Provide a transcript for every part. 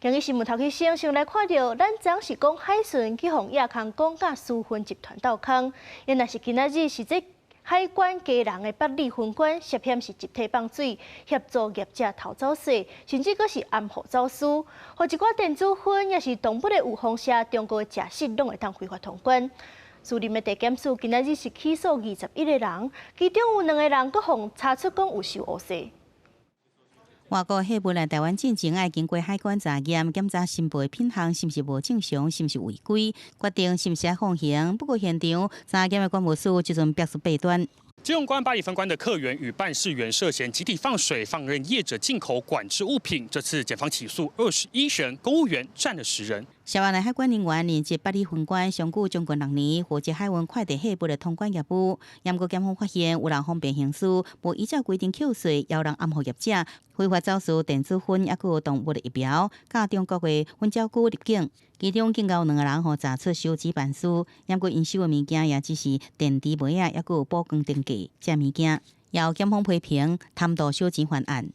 今日新聞頭起先，先來看著，咱昨是講海巡去予野空講佮私分集團鬥空，原來是今仔日是這海關基隆的八里分關涉嫌是集體放水，協助業者偷走稅，甚至閣是暗號走私，予一寡電子薰，抑是動物的預防射，中國的食食攏會當非法通關。士林的地檢署今仔日是起訴21個人，其中有兩個人閣予查出講有收烏稅。外國貨物來台灣進前，愛經過海關查驗，檢查申報的品項是毋是無正常，是毋是違規，決定是毋是愛放行。不過現場查驗的關務署這陣爆出弊端。基隆關八里分關的課員與辦事員涉嫌集體放水，放任業者進口管制物品。這次檢方起訴21人，公務員佔了10人。涉案的海關人員任職八里分關，上久將近6年，負責海運快遞貨物的通關業務。毋過檢方發現有人方便行事，無依照規定扣稅，有人暗予業者非法走私電子薰，抑閣有動物的疫苗，佮中國的粉蕉菇入境。其中更有兩個人予查出收錢辦事，毋過𪜶收的物件也只是電池杯仔，抑閣有補光燈架這物件。由檢方批評貪圖小錢犯案。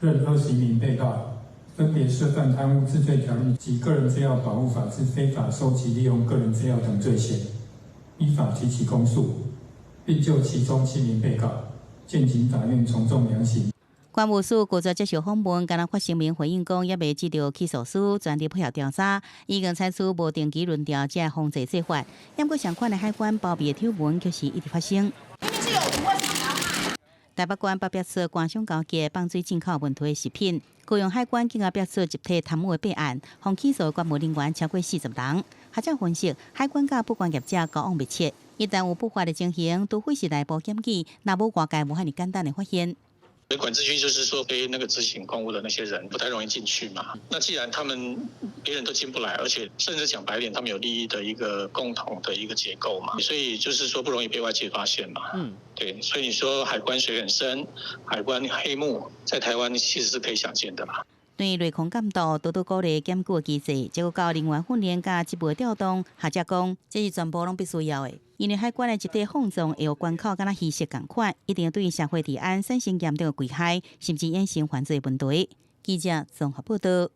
認21名被告，分別涉犯貪污治罪條例及個人資料保護法之非法收集利用個人資料等罪嫌，依法提起公訴，並就其中七名被告，建請法院從重量刑。關務署拒絕接受訪問，干焦發聲明回應講，猶未接到起訴書，全力配合調查，已經採取無定期輪調這防制做法。毋過相款的海關包庇的醜聞，卻是一直發生。台北縣爆出官商勾結放水進口問題的食品，高雄海關更加爆出集體貪污的弊案，予起訴關務人員超過40人。學者分析，海關佮報關業者交往密切，一旦有不法的情形，除非是內部檢舉，若無外界無遐爾簡單的發現。管制區就是說，非那個執行公務的那些人不太容易進去嘛。那既然他們別人都進不來，而且甚至講白點，他們有利益的一個共同的一個結構嘛，所以就是說不容易被外界發現嘛。對，所以你說海關水很深，海關黑幕在台灣其實是可以想見的啦。對於內控監督多多鼓勵檢舉機制，這個到人員訓練佮職務調動，學者講這是全部攏必須要的。因為海關的集體放縱，會予關口敢若虛設仝款，一定對社會治安產生嚴重的危害，甚至衍生犯罪問題。記者綜合報導。